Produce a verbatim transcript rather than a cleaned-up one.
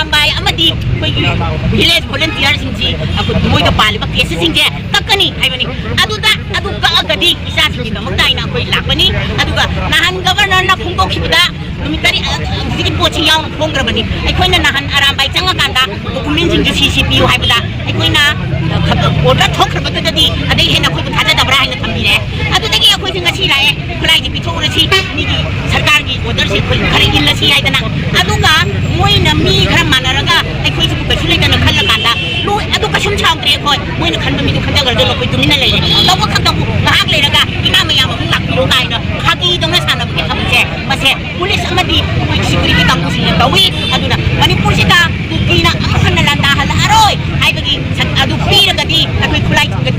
ꯑꯔꯥꯝꯕꯥꯏ ꯑꯃꯗꯤ ꯑꯩꯈꯣꯏꯒꯤ village volunteerꯁꯤꯡꯁꯤ, ꯑꯩꯈꯣꯏ ꯃꯣꯏꯒ ꯄꯥꯜꯂꯤꯕ caseꯁꯤꯡꯁꯦ ꯀꯛꯀꯅꯤ ꯍꯥꯏꯕꯅꯤ꯫ ꯑꯗꯨꯗ, ꯑꯗꯨ ꯀꯛꯑꯒꯗꯤ ꯏꯆꯥꯁꯤꯡꯒꯤꯗꯃꯛꯇ ꯍꯥꯏꯅ ꯑꯩꯈꯣꯏ ꯂꯥꯛꯄꯅꯤ꯫ ꯑꯗꯨꯒ ꯅꯍꯥꯟ governorꯅ ꯐꯣꯡꯗꯣꯛꯈꯤꯕꯗ ꯅꯨꯃꯤꯠ ꯇꯔꯦꯠ, ꯑ, ꯍꯧꯖꯤꯛꯀꯤ ꯄꯣꯠꯁꯤ ꯌꯥꯎꯅ ꯐꯣꯡꯈ꯭ꯔꯕꯅꯤ꯫ ꯑꯩꯈꯣꯏꯅ ꯅꯍꯥꯟ ꯑꯔꯥꯝꯕꯥꯏ ꯆꯪꯉꯀꯥꯟꯗ documentꯁꯤꯡꯗꯨ ꯁꯤ ꯁꯤ ꯄꯤꯌꯨ ꯍꯥꯏꯕꯗ, ꯑꯩꯈꯣꯏꯅ, ꯑ, order ꯊꯣꯛꯈ꯭ꯔꯕꯗꯨꯗꯗꯤ ꯑꯗꯩ ꯍꯦꯟꯅ ꯑꯩꯈꯣꯏꯕꯨ ꯊꯥꯖꯗꯕ꯭ꯔꯥ ꯍꯥꯏꯅ ꯊꯝꯕꯤꯔꯦ꯫ ꯑꯗꯨꯗꯒꯤ ꯑꯩꯈꯣꯏꯁꯦ ꯉꯁꯤ ꯂꯥꯛꯑꯦ, ꯈꯨꯠꯂꯥꯏꯁꯦ ꯄꯤꯊꯣꯛꯎꯔꯁꯤ, ꯃꯤꯒꯤ ꯁꯔꯀꯥꯔꯒꯤ orderꯁꯦ ꯑꯩꯈꯣꯏ ꯈꯔ ꯏꯜꯂꯁꯤ ꯍꯥꯏꯗꯅ꯫ ꯑꯗꯨꯒ ꯃꯣꯏꯅ ꯃꯤ ꯈꯔ ꯃꯥꯟꯅꯔꯒ ꯑꯩꯈꯣꯏꯁꯤꯕꯨ ꯀꯩꯁꯨ ꯂꯩꯇꯅ ꯈꯜꯂꯀꯥꯟꯗ, ꯂꯣꯏ ꯑꯗꯨ ꯀꯩꯁꯨꯝ ꯁꯥꯎꯗ꯭ꯔꯦ ꯑꯩꯈꯣꯏ꯫ ꯃꯣꯏꯅ ꯈꯟꯕ ꯃꯤꯗꯨ ꯈꯟꯖꯈ꯭ꯔꯖꯅꯨ, ꯑꯩꯈꯣꯏ ꯇꯨꯃꯤꯟꯅ ꯂꯩꯔꯦ꯫ ꯇꯧꯕ ꯈꯛꯇꯕꯨ ꯉꯥꯏꯍꯥꯛ ꯂꯩꯔꯒ ꯏꯃꯥ ꯃꯌꯥꯝ ꯑꯃꯨꯛ ꯂꯥꯛꯄꯤꯔꯣ ꯀꯥꯏꯅ ꯐꯥꯒꯤꯗꯧꯅ ꯁꯥꯟꯅꯕꯒꯤ ꯊꯕꯛꯁꯦ, ꯃꯁꯦ ꯄꯨꯂꯤꯁ ꯑꯃꯗꯤ ꯑꯩꯈꯣꯏ security ꯀꯥꯡꯕꯨꯁꯤꯡꯅ ꯇꯧꯏ꯫ ꯑꯗꯨꯅ ꯃꯅꯤꯄꯨꯔꯁꯤꯗ